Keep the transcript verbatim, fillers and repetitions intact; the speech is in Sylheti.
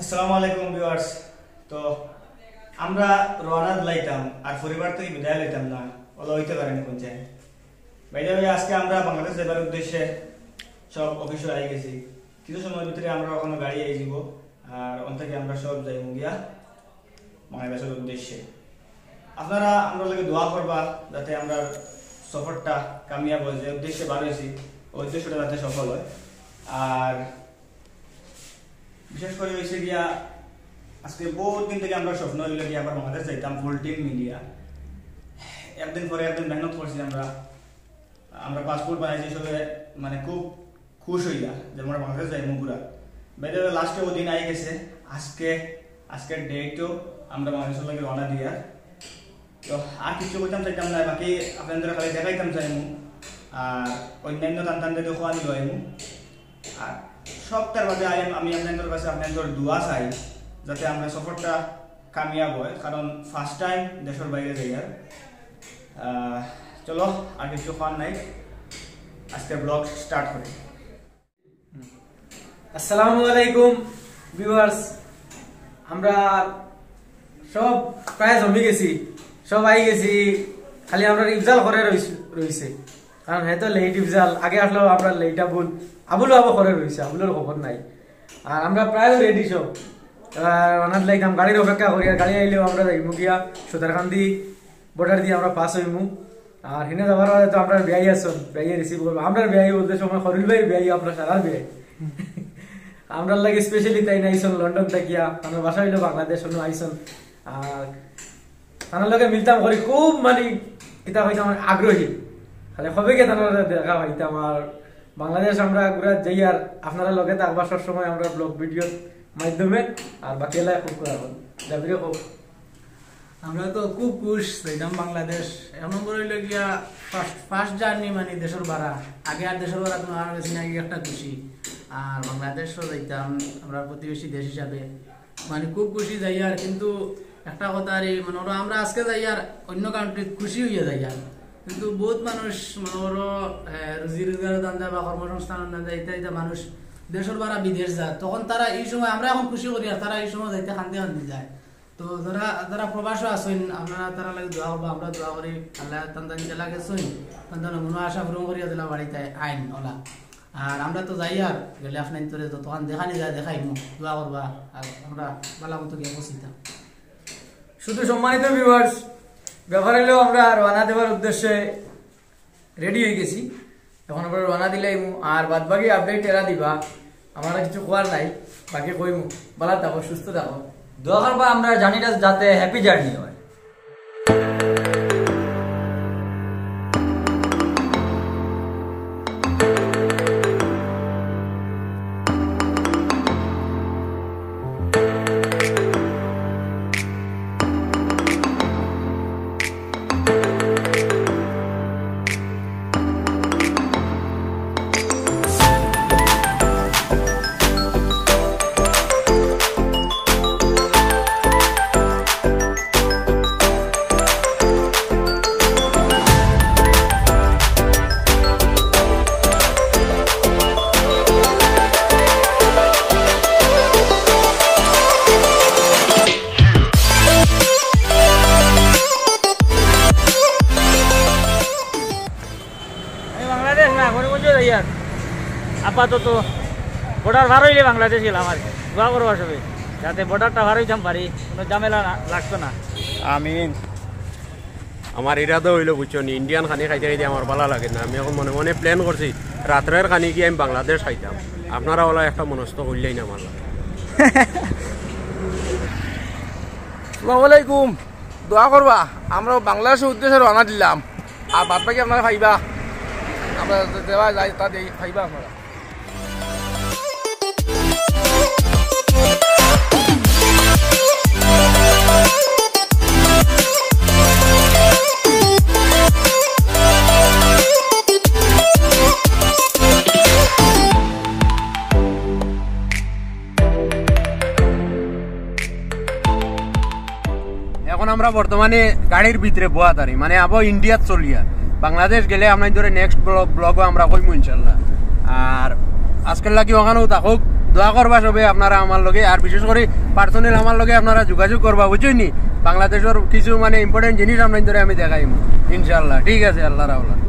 আসসালামু আলাইকুম ভিউয়ার্স। তো আমরা রওনা দিলাইতাম, আর পরিবার থাকি বিদায় লইতাম না, অলা অইতে পারে না কুনদিন। বাইরে আজকে আমরা বাংলাদেশ যাইবার উদ্দেশ্যে সব অফিসো আই গেছি। কিছু সময় ভিতরে আমরা অখানো গাড়ি আই যাব, আর অন থাকি আমরা সব যাইমু গিয়া বাংলাদেশর উদ্দেশ্যে। আপনারা আমরার লাগি দোয়া করবা, যাতে আমরার সফরটা কামিয়াব অয়, যে উদ্দেশ্যে বার অইছি, ওই উদ্দেশ্যটা যাতে সফল অয়। আর বিশেষ করি অইছে গিয়া, আজকে বউত দিন থাকি আমরার স্বপ্ন অইলো গিয়া আবার বাংলাদেশ যাইতাম, ফুল টিম মিলিয়া। একদিন পরে একদিন মেহনত করছি আমরা, আমরা পাসপোর্ট বানাইছি সবে, মানে খুব খুশ অইয়া যে আমরা বাংলাদেশ যাইমু ঘুরা। বাইরে লাস্টে ওই দিন আই গেছে, আজকে, আজকের ডেটও আমরা বাংলাদেশর লাগি রওনা দিয়ার। তো আর কিছু কইতাম চাইতাম না, বাকি আপনারারে খালি দেখাইতাম চাইমু, আর অন্যান্য টান টান দেখো আমি লইমু। আর সবটার বাদে আই-, আমি আপনারার কাছে আপনারার দোয়া চাই, যাতে আমরা সফরটা কামিয়াব অয়, কারণ ফার্স্ট টাইম দেশর বাইরে যাইয়ার। আহ, চলো, আর কিছু কওয়ার নাই, আজকে ব্লগ স্টার্ট করি। আসসালামু আলাইকুম ভিউয়ার্স, আমরা সব প্রায় জমি গেছি, সব আই গেছি, খালি আমরা ইফজাল করে রইছ-, রইছে, কারণ হে তো লেট ইফজাল, আগে আসলো আমরা লেট আবুল, আবুল আবু করে রইছে, আবুলর খবর নাই। আর আমরা প্রায় রেডি সব, আর রওনা দিলাইতাম, গাড়ির অপেক্ষা করি, আর গাড়ি আইলেও আমরা যাইমু গিয়া সুতারকান্দি বর্ডার দিয়া আমরা পাস অইমু। আর হিনে যাবার বাদে তো আমরার বিয়াই আছইন, বিয়াই রিসিভ করবো। আমরার বিয়াই বলতে সময় খলিল ভাইর বিয়াই, আপনার সারার বিয়াই। আমরার লাগি স্পেশালি তাইন আইছইন লন্ডন থাকিয়া, তান বাসা অইলো বাংলাদেশ, অনো আইছইন। আর তান লগে মিলতাম করি খুব মানে কিতা কইতাম আগ্রহী, খালি কবে গিয়া তান লগে দেখা পাইতাম। আর বাংলাদেশ আমরা ঘুরাত যাইয়ার, আপনারা লগে থাকবা সবসময় আমরা ব্লগ ভিডিওর মাধ্যমে। আর বাকি এলায় খুব করা হল, জাবিরে খুব আমরা তো খুব খুশ যাইতাম বাংলাদেশ। এক নম্বর অইলো গিয়া ফার্স্ট ফার্স্ট জার্নি, মানে দেশর বারা, আগে আর দেশর বারা কোনো আর গেছি না, এই একটা খুশি। আর বাংলাদেশও যাইতাম আমরা প্রতিবেশী দেশ হিসাবে, মানে খুব খুশি যাইয়ার। কিন্তু একটা কথা আর এই, মানে ওরা আমরা আজকে যাইয়ার, অন্য কান্ট্রিত খুশি অইয়া যাইয়ার, কিন্তু বউত মানুষ মানে ওরও রুজি রোজগারর ধান্দা বা কর্মসংস্থানর ধান্দা ইতা ইতা মানুষ দেশর বারা বিদেশ যার, তখন তারা এই সময়, আমরা এখন খুশি করি আর তারা এই সময় যাইতে কান্দি কান্দি যায়। তো যারা যারা প্রবাসো আছইন, আপনারা তারার লাগি দোয়া করবা, আমরা দোয়া করি আল্লায় তান তান যেলা গেছইন, তান তান মনো আশা পূরণ করিয়া দিলা বাড়িত আইন ওলা। আর আমরা তো যাইয়ার, গেলে আপনাইনতরে যতখান দেখানি যায় দেখাইমু, দোয়া করবা, আর আমরা ভালা মতো গিয়া পৌঁছিতাম। শুধু সম্মানিত ভিউয়ার্স, ব্যাপার অইলো আমরা রওনা দেওয়ার উদ্দেশ্যে রেডি অই গেছি, এখন আমরা রওনা দিলাইমু, আর বাদ বাকি আপডেট এরা দিবা, আমার আর কিছু কওয়ার নাই, বাকি কইমু। ভালা থাকো, সুস্থ থাকো, দোয়া করবা আমরা জার্নিটা যাতে হ্যাপি জার্নি হয়। আমি বাংলাদেশ না, করিমগঞ্জ যাইয়ার। আপাতত বর্ডার পার অইলে বাংলাদেশ গেলাম আর কি। দোয়া করবা সবে, যাতে বর্ডারটা পার অইতাম পারি, কোনো ঝামেলা না, লাগতো না। আমিন। আমার ইরাদা অইলো, বুঝছো নি, ইন্ডিয়ান খানি খাইতে খাইতে আমার ভালা লাগে না। আমি এখন মনে মনে প্ল্যান করছি, রাত্রের খানি গিয়া আমি বাংলাদেশ খাইতাম। আপনারা ওলা একটা মনস্থ করিলাইন আমার লগে। আসসালামু আলাইকুম। দোয়া করবা, আমরা বাংলাদেশর উদ্দেশ্যে রওনা দিলাম। আর বাদ বাকি আপনারা পাইবা, আমরা যেতা দেই, পাইবা আপনারা। এখন আমরা বর্তমানে গাড়ির ভিতরে বওয়াত আরি, মানে আবার ইন্ডিয়াত চলিয়ার। বাংলাদেশ গেলে আপনাইনতরে নেক্সট ব্লগও আমরা কইমু ইনশাল্লাহ। আর আজকের লাগি অখানো থাকউক, দোয়া করবা সবে আপনারা আমার লগে, আর বিশেষ করি পার্সোনাল আমার লগে আপনারা যোগাযোগ করবা, বুঝছইন নি? বাংলাদেশর কিছু মানে ইম্পর্টেন্ট জিনিস আপনাইনতরে আমি দেখাইমু ইনশাআল্লাহ। ঠিক আছে, আল্লাহর হাওলা।